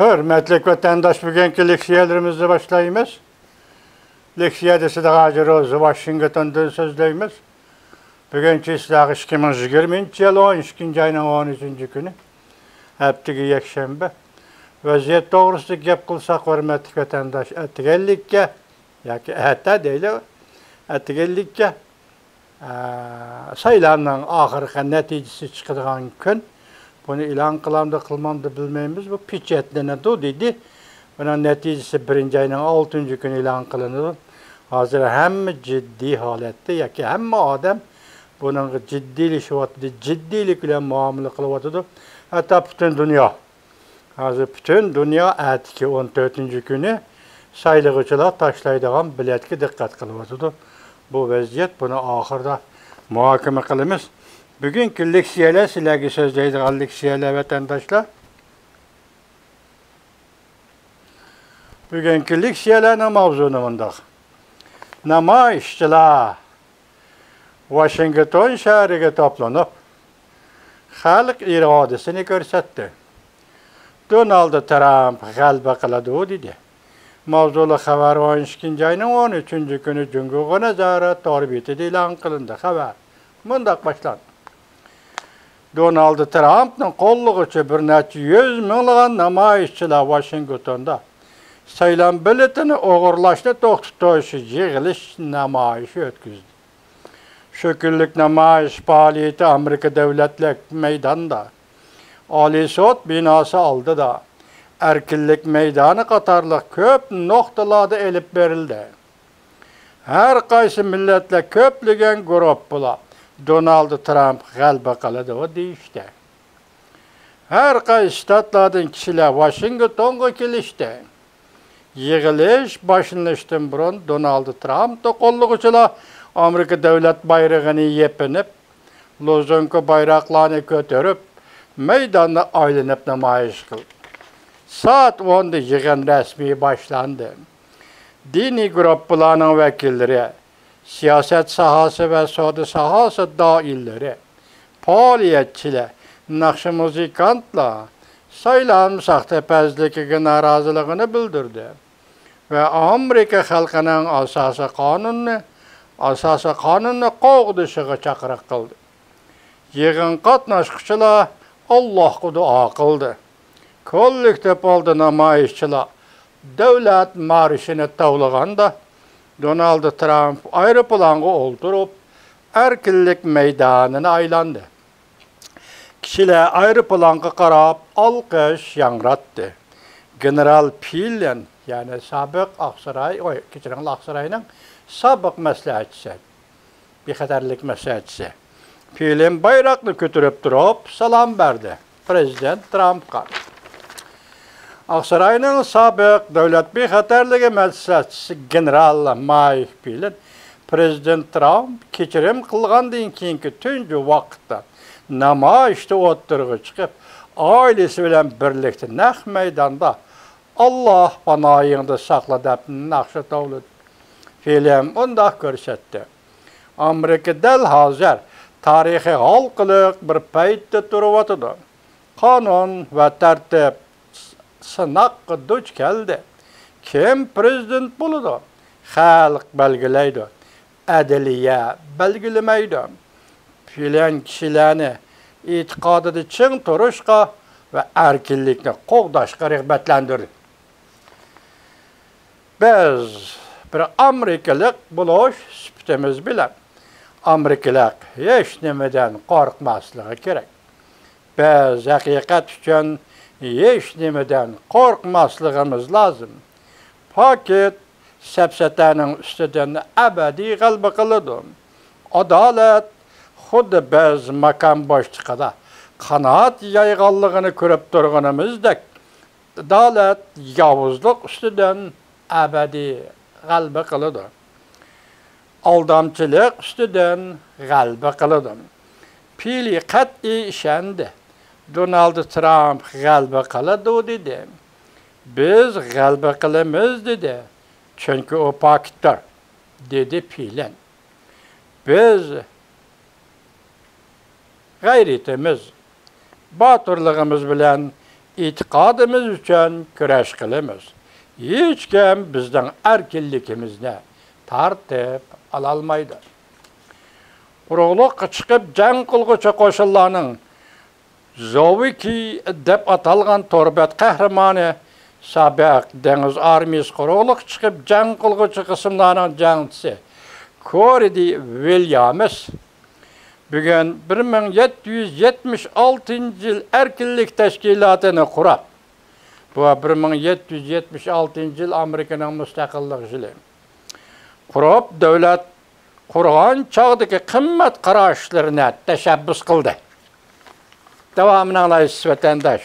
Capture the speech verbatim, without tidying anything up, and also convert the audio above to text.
ھۆرمەتلىك ۋەتەنداش، بۈگۈنكى لېكسىيەلىرىمىزنى باشلايمىز. لېكسىيەدە سىلەرگە ھازىر روزى ۋاشىنگتوندىن سۆزلەيمىز. بۈگۈنكى سىلەرگە ئىككى مىڭ يىگىرمىنچى يىل ئون ئىككىنچى ئاينىڭ ئون ئۈچىنچى كۈنى، ھەپتىگە يەكشەنبە. ۋەزىيەت توغرىسىدا گەپ قىلساق، ھۆرمەتلىك ۋەتەنداش، ئەتىگەنلىككە ياكى ئەتە دەيلى، ئەتىگەنلىككە، ئە، سايلامنىڭ ئاخىرقى نەتىجىسى چىقىدىغان كۈن. بۇنى ئېلان قىلامدۇ، قىلمامدۇ بىلمەيمىز. بۇ پېچەتلىنىدۇ دېدى. بۇنىڭ نەتىجىسى بىرىنچى ئاينىڭ ئالتىنچى كۈنى ئېلان قىلىنىدۇ. ھازىر ھەممە جىددىي ھالەتتە ياكى ھەممە ئادەم بۇنىڭغا جىددىيلىشىۋاتىدۇ، جىددىيلىك بىلەن مۇئامىلە قىلىۋاتىدۇ. ھەتتا پۈتۈن دۇنيا، ھازىر پۈتۈن دۇنيا ئەتىكى ئون تۆتىنچى كۈنى سايلىغۇچىلار تاشلايدىغان بېلەتكە دىققەت قىلىۋاتىدۇ. بۇ ۋەزىيەت، بۇنى ئاخىرىدا مۇھاكىمە قىلىمىز. بۈگۈنكى لېكسىيەلەر، سىلەرگە سۆزلەيدىغان لېكسىيەلەر، ۋەتەنداشلار. بۈگۈنكى لېكسىيەلەرنىڭ ماۋزۇنى مۇنداق. نامايىشچىلار ۋاشىنگتون شەھىرىگە توپلىنىپ، خەلق ئىرادىسىنى كۆرسەتتى. دونالد ترامپ غەلىبە قىلىدۇ، دېدى. ماۋزۇلۇق خەۋەر ئون ئىككىنچى ئاينىڭ ئون ئۈچىنچى كۈنى جۇڭگوغا نازارەت تور بېتىدە ئېلان قىلىندى. خەۋەر مۇنداق باشلاندى. دونالد ترامپنى قوللىغۇچى بىر نەچچە يۈز مىڭلىغان نامايىشچىلار ۋاشىنگتوندا سايلام بېلىتىنى ئوغرىلاشنى توختىتىش يىغىلىش نامايىشى ئۆتكۈزدى. شۇ كۈنلۈك نامايىش پائالىيىتى ئامېرىكا دۆلەتلىك مەيدانىدا، ئالىي سوت بىناسى ئالدىدا، ئەركىنلىك مەيدانى قاتارلىق كۆپ نۇقتىلاردا ئېلىپ بېرىلدى. ھەر قايسى مىللەتلەر، كۆپلىگەن گۇرۇپپىلار دونالد ترامپ غەلىبە قىلىدۇ دېيىشتى. ھەر قايسى شتاتلاردىن كىشىلەر ۋاشىنگتونغا كېلىشتى. يىغىلىش باشلىنىشتىن بۇرۇن دونالد ترامپنى قوللىغۇچىلار ئامېرىكا دۆلەت بايرىقىنى يېپىنىپ، لوزۇنكا بايراقلارنى كۆتۈرۈپ، مەيداننى ئايلىنىپ نامايىش قىلدى. سائەت ئوندا يىغىن رەسمىي باشلاندى. دىنىي گۇرۇپپىلارنىڭ ۋەكىللىرى، سىياسەت ساھەسى ۋە سودا ساھەسى دائىرىلىرى، پائالىيەتچىلەر، ناخشا مۇزىكانتلار سايلام ساختىپەزلىكىگە نارازىلىقىنى بىلدۈردى ۋە ئامېرىكا خەلقىنىڭ ئاساسىي قانۇننى، ئاساسىي قانۇننى قوغدىشىغا چاقىرىق قىلدى. يىغىن قاتناشقۇچىلار ئاللاھقا دۇئا قىلدى. كوللېكتىپ ھالدا نامايىشچىلار دۆلەت مارشىنى توۋلىغاندا، دونالد ترامپ ئايروپىلانغا ئولتۇرۇپ، ئەركىنلىك مەيدانىنى ئايلاندى. كىشىلەر ئايروپىلانغا قاراپ ئالقىش ياڭراتتى. گېنېرال پىللېن، يەنى سابىق ئاقساراي، ئوي، كەچۈرۈڭلار، ئاقساراينىڭ سابىق مەسلىھەتچىسى، بىخەتەرلىك مەسلىھەتچىسى پىللېن بايراقنى كۆتۈرۈپ تۇرۇپ سالام بەردى پىرېزىدېنت ترامپقا. ئاقساراينىڭ سابىق دۆلەت بىخەتەرلىكى مەسلىھەتچىسى گېنېرال مايك پىللېن پىرېزىدېنت ترامپ كەچۈرۈم قىلغاندىن كېيىنكى تۇنجى ۋاقىتتا نامايىشتا ئوتتۇرىغا چىقىپ، ئائىلىسى بىلەن بىرلىكتە نەق مەيداندا «ئاللاھ پاناھىڭدا ساقلا» دەپ ناخشا توۋلىدى. فىلىم ئۇنداق كۆرسەتتى. ئامېرىكا دەل ھازىر تارىخىي ھالقىلىق بىر پەيتتە تۇرۇۋاتىدۇ. قانۇن ۋە تەرتىپ سىناققا دۇچ كەلدى. كىم پىرېزىدېنت بولىدۇ؟ خەلق بەلگىلەيدۇ. ئەدلىيە بەلگىلىمەيدۇ. فىلىن كىشىلەرنى ئېتىقادىدا چىڭ تۇرۇشقا ۋە ئەركىنلىكنى قوغداشقا رىغبەتلەندۈردى. بىز بىر ئامېرىكىلىق بولۇش سۈپىتىمىز بىلەن، ئامېرىكىلىق ھېچ نېمىدىن قورقماسلىقى كېرەك. بىز ھەقىقەت ئۈچۈن ھېچ نېمىدىن قورقماسلىقىمىز لازىم. پاكىت سەپسەتەنىڭ ئۈستىدىن ئەبەدىي غەلىبە قىلىدۇ. ئادالەت خۇددى بىز ماكان بوشلۇقىدا قانات يايغانلىقىنى كۆرۈپ تۇرغىنىمىزدەك، ئادالەت ياۋۇزلۇق ئۈستىدىن ئەبەدىي غەلىبە قىلىدۇ. ئالدامچىلىق ئۈستىدىن غەلىبە قىلىدۇ. پىلى قەتئىي ئىشەندى. دونالد ترامپ غەلىبە قىلىدۇ دېدى. بىز غەلىبە قىلىمىز دېدى. چۈنكى ئۇ پاكىتتۇر، دېدى پىلىن. بىز غەيرىتىمىز، باتۇرلۇقىمىز بىلەن ئېتىقادىمىز ئۈچۈن كۈرەش قىلىمىز. ھېچكىم بىزنىڭ ئەركىنلىكىمىزنى تارتىپ ئالالمايدۇ. قۇرۇقلۇققا چىقىپ جەڭ قىلغۇچى قوشۇنلارنىڭ زوۋىكى دەپ ئاتالغان تور بەت قەھرىمانى، سابىق دېڭىز ئارمىيىسى قۇرۇقلۇققا چىقىپ جەڭ قىلغۇچى قىسىملارنىڭ جەڭچىسى كورىدى ۋىليامس بۈگۈن بىر مىڭ يەتتە يۈز يەتمىش ئالتىنچى يىل ئەركىنلىك تەشكىلاتىنى قۇرۇپ، بۇ بىر مىڭ يەتتە يۈز يەتمىش ئالتىنچى يىل ئامېرىكىنىڭ مۇستەقىللىق يىلى، قۇرۇپ، دۆلەت قۇرغان چاغدىكى قىممەت قاراشلىرىنى تەشەببۇس قىلدى. داۋامىنى ئاڭلايسىز، ۋەتەنداش.